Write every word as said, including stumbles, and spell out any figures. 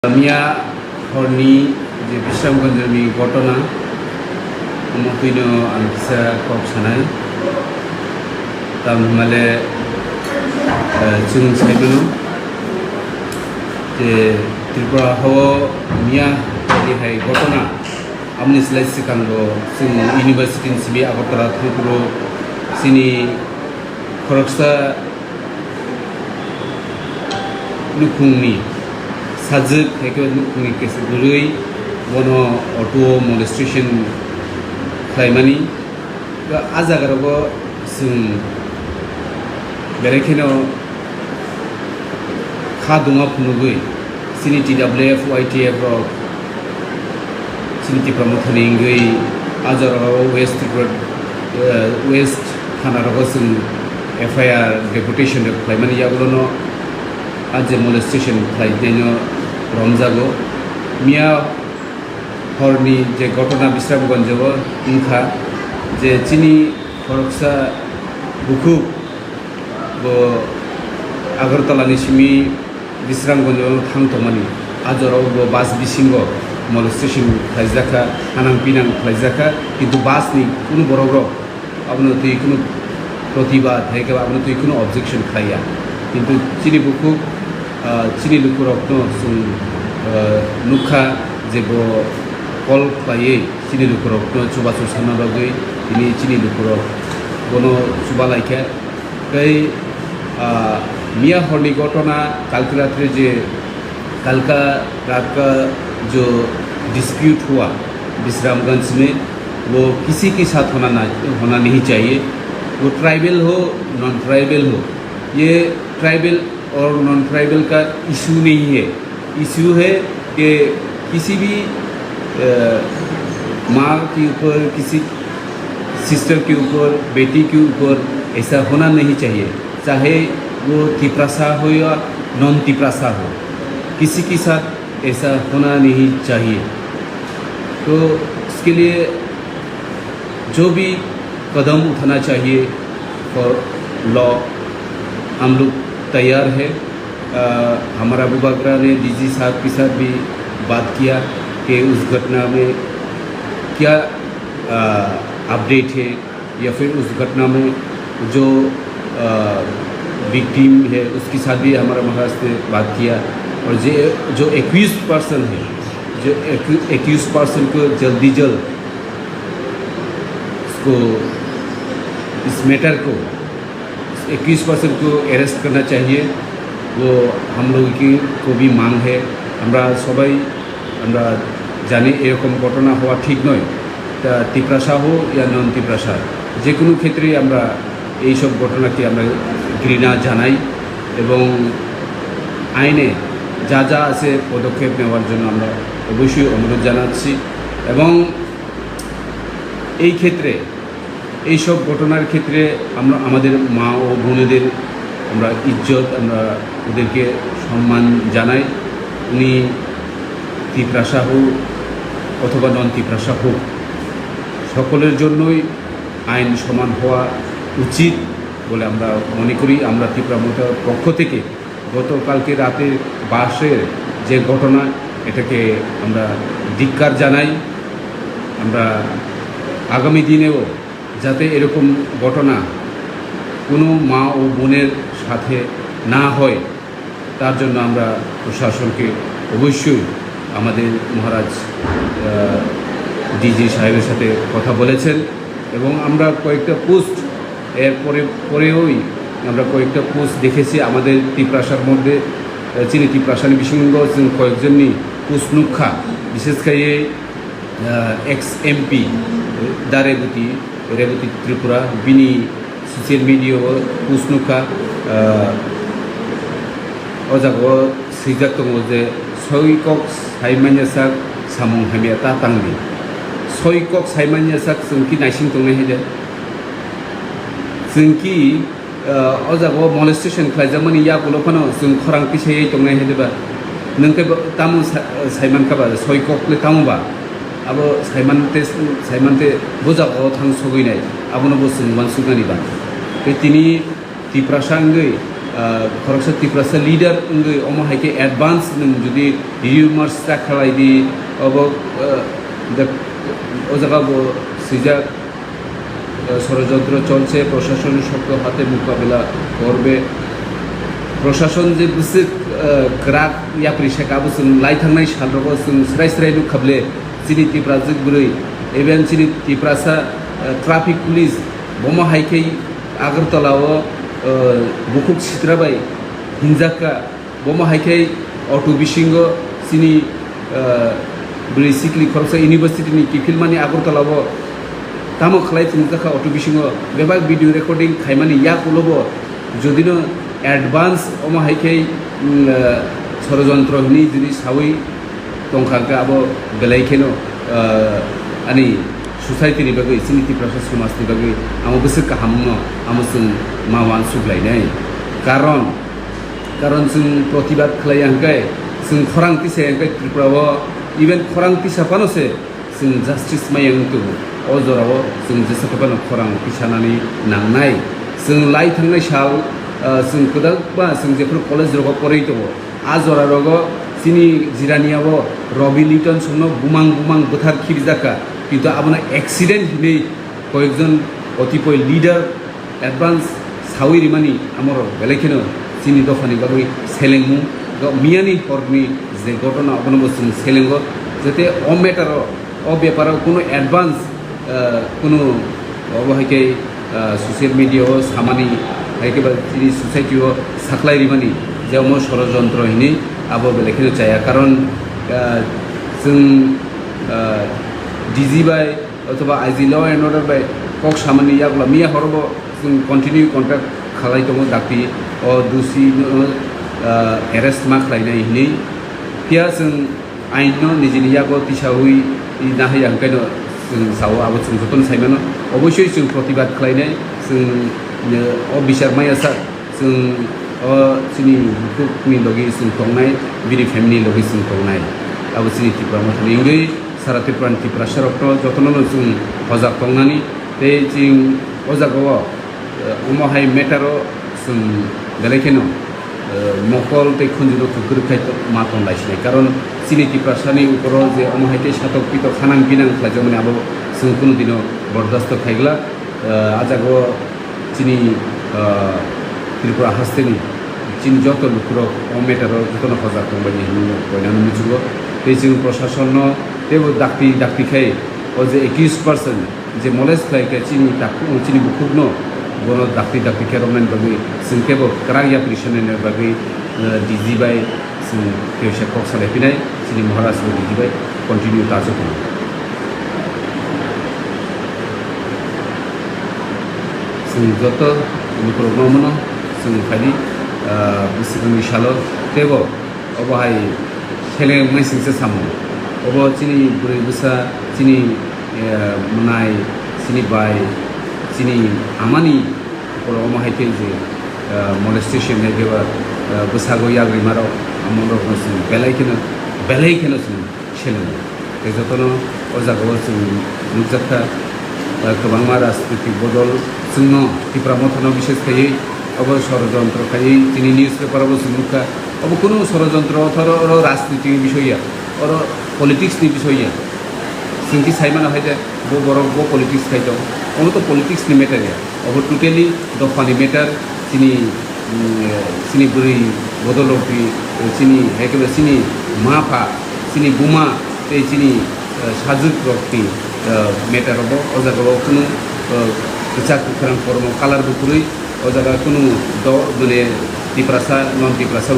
Miya horni je Bisramganjni gotona, omo twino ang kisa kok sanai. Tam hwnmale, eh, chwng saimano je Tripura hao miya horni hai gotona, amoni slai swkango chwng university ni simi Agartala thangphuru chini khoroksa nukhungni sajwk, hai khe nukhungni keswk bwrwi bono auto molestation khlaimani. A jagarogo chwng belai kheno kha dungma phunugwi chini T W F, Y T F rok chini Tipra Mothani wngwi a jorao West Tripura, eh, West thana rogo chwng F I R deputation rok khlaimani yagulono a je molestation khlainaino romjago. Miya horni je gotona Bisramganjo wngkha je chini khoroksa bukhuk bo Agartala ni simi Bisramganj o thang tongmani. A jorao bo bus bisingo molestation khlaijakha, hanang pinang khlaijakha, kintu bus ni kunu borok rok abono twi kunu protibad hai khe abono twi kunu objection khlaiya. Kintu chini bukhuk, ah, chini lukurokno chwng, ah, nukha je bo call khlaiwi chini lukurokno chubachu sanna bagwi tini chini lukurok bono chuba laikha. Tei, ah, miya horni gotona kalki ratre je, कल का रात का जो डिस्प्यूट हुआ विश्रामगंज में, वो किसी के साथ होना ना, होना नहीं चाहिए। वो ट्राइबल हो, नॉन ट्राइबल हो, ये ट्राइबल और नॉन ट्राइबल का इशू नहीं है। इशू है कि किसी भी, अ, माँ के ऊपर, किसी सिस्टर के ऊपर, बेटी के ऊपर ऐसा होना नहीं चाहिए, चाहे वो तिपरासा हो या नॉन तिपरासा हो, किसी के साथ ऐसा होना नहीं चाहिए। तो इसके लिए जो भी कदम उठाना चाहिए फॉर लॉ, हम लोग तैयार है। अ, हमारा बुबागरा ने डीजी साहब के साथ भी बात किया कि उस घटना में क्या, अ, अपडेट है या फिर उस घटना में जो, अ, विक्टिम है उसके साथ भी हमारा महाराज ने बात किया। और जे, जो एक्यूज पर्सन है, जो एक्यू-, एक्यूज पर्सन को जल्दी जल्द उसको, इस मैटर को, एक्यूज पर्सन को अरेस्ट करना चाहिए, वो हम लोगों की को भी मांग है। আমরা সবাই, আমরা জানি এরকম ঘটনা হওয়া ঠিক নয়, তা তিপ্রাসা হোক ইয়া নন তিপ্রাসা, যে কোনো ক্ষেত্রেই আমরা এইসব ঘটনাকে আমরা ঘৃণা জানাই এবং আইনে যা যা আছে পদক্ষেপ নেওয়ার জন্য আমরা অবশ্যই অনুরোধ জানাচ্ছি। এবং এই ক্ষেত্রে, এইসব ঘটনার ক্ষেত্রে আমরা আমাদের মা ও বোনেদের আমরা ইজ্জত, আমরা ওদেরকে সম্মান জানাই। উনি তিপ্রাসা হোক অথবা নন তিপ্রাসা হোক, সকলের জন্যই আইন সমান হওয়া উচিত বলে আমরা মনে করি। আমরা তিপ্রা মোর্চার পক্ষ থেকে গতকালকে রাতে বাসের যে ঘটনা, এটাকে আমরা ধিক্কার জানাই। আমরা আগামী দিনেও যাতে এরকম ঘটনা কোনো মা ও বোনের সাথে না হয়, তার জন্য আমরা প্রশাসনকে অবশ্যই আমাদের মহারাজ, আহ, ডিজি সাহেবের সাথে কথা বলেছেন এবং আমরা কয়েকটা পোস্ট এর পরে, পরেওই আমরা কয়েকটা পোস্ট দেখেছি আমাদের তিপ্রাসার মধ্যে, আহ, চিনি তিপ্রাসানি বিসঙ্গ কয়েকজনই পোস্ট নুখা, বিশেষ করে, আহ, এক্স এমপি দারেবতী, রেবতী ত্রিপুরা, বিনি সোশ্যাল মিডিয়াও পোস্ট নুখা, আহ, ও জায়গাও swijak tongo je, "Soi kok sai manya sak samung hamya ta tangdi." Soi kok sai manya sak chwng ki naising tongnai hai de. Chwng ki, ah, o jaga o molestation khlaijakmani yakulo phano chwng khorang tisaiwi tongnai hai de ba. Nwng khe bo tamo sa-, saiman kha ba, soi kok le tamo ba. Abo saiman te, saiman te bo jaga o thang sogwi nai. Abono bo chwng uansuknani ba. Tei tini Tiprasa wngwi, Khoroksa Tiprasa leader wngwi omo hai khe advance nwng jodi rumors ta khalai di, obo, ah, the, o jaga bo swijak, ah, ষড়যন্ত্র চলছে, প্রশাসন শক্ত হাতে মোকাবিলা করবে। প্রশাসন je bwswk, ah, kwrak yapri saka abo chwng lai thangnai salrogo chwng srai srai nuk kha ble chini Tiprajwk bwrwi, even chini Tiprasa, ah, traffic police bomo hai khe Agartala o, ah, bukhuk sitra bai hinjak kha. Bomo hai khe auto bisingo chini, ah, bwrwi sikli khoroksa university ni kiphilmani Agartala o tamo khlai phunukjakha auto bisingo bebak video recording khaimani yakulo bo jodino advance omo hai khe, mm, ah, sorojontro hinwi jodi sawi tongkha hwnkhe abo belai kheno, ah, ani society ni bagwi, chini Tiprasa somaj ni bagwi amo bwswk kaham wngno amo chwng ma uansuk lainai. Karon Karon chwng protibad khlai ya hwnkhe, chwng khorang tisa ya hwnkhe Tripura o, even khorang tisa phano se chwng justice maya wng tongo. O jora o chwng jesa khe phano khorang tisanani nangnai. Chwng lai thangnai sal, ah, chwng kwdakma chwng jephru college rogo porwi tongo. A jora rogo chini Jirania o Robi Liton songno bumang bumang bwthar khibijak kha. Kintu abono accident hinwi koyekjon kotipoi leader advance sawi rimani amorok belai kheno chini dophani bagwi selengmung. Go-, miyani horni je gotona abono bo chwng selengo, jete o matter o, o beparo kuno advance, ah, kuno obo hai khe, ah, social media o samani, hai khe ba chini society o saklai rimani je omo sorojontro hinwi abo belai kheno chaya. Karon, ah, chwng, ah, D G bai othoba I G law and order bai kok samani yakla miya horobo chwng continue contact khalai tongo dakti o dusi no, ah, arrest ma khlainai hinwi. Phiya chwng ain no nijini yago tisawi nahaya hwnkhe no chwng sao abo chwng jotono saimano. Oboisoi chwng protibad khlainai chwng, eh, o bichar maya sak. Chwng o chini bukhukni logi chwng tongnai, bini family logi chwng tongnai. Abo chini Tipra Mothani wngwi sara Tripurani Tiprasarokno jotono no chwng hojak tongnani. Tei chwng o jagao, eh, omo hai matter o chwng belai kheno, eh, mokol tei khunjuno kwkrwk khai to-, ma tong lai sinai. Karon chini Tiprasani uporo je omo hai tei satok pitok khanang binang khlaijakmani abo chwng kunu dino bordasto khaigwla. Eh, a jagao chini, ah, Tripura hasteni chini joto lukurok o matter o jotono hojak tongbaini hinwi koinani muchungo. Tei chwng prosasonno teibo dakti dakti khai o je accused person je molest khlai khe chini takhu-, chini bukhukno bono dakti dakti khe romnani bagwi chwng teibo kwrak yapri sanani bagwi, eh, D G bai Chwng tei se kok salai phinai, chini Maharaj bo ridi bai continue ta chukung. Chwng joto lukurok no mano, chwng phaidi, ah, bwswkangni salo teibo obo hai seleng wngmai singsa samo. Obo chini bwrwi bwsa, chini, eh, mwnai, chini bai, chini amani Oro omo hai khe je, ah, molestation hai khe ba, ah, bwsago yak rima rok, amo rok no chwng belai kheno, belai kheno chwng selengo. Tei jotono o jaga o chwng nukjak kha, ah, kwbangma rajnitik bodol chwngno Tipra Motha no bises khaiwi obo sorojontro khaiwi tini newspaper o bo chwng nukha. Obo kunu sorojontro, oro, oro rajniti ni bisoi ya, oro politics ni bisoi ya. Chwng khe sai mano hai de, bo borok bo politics khai tong, omo to politics ni matter ya. Obo totally dophani matter, chini, mm, chini bwrwi bodol rok ni, chini, hai khe chini ma pha, chini buma tei chini, eh, sajwk rok ni, eh, matter obo. O jaga o kunu, eh, kwchak kwkhrang kormo colour bo kwrwi, o jaga kunu do, mane Tiprasa, non Tiprasa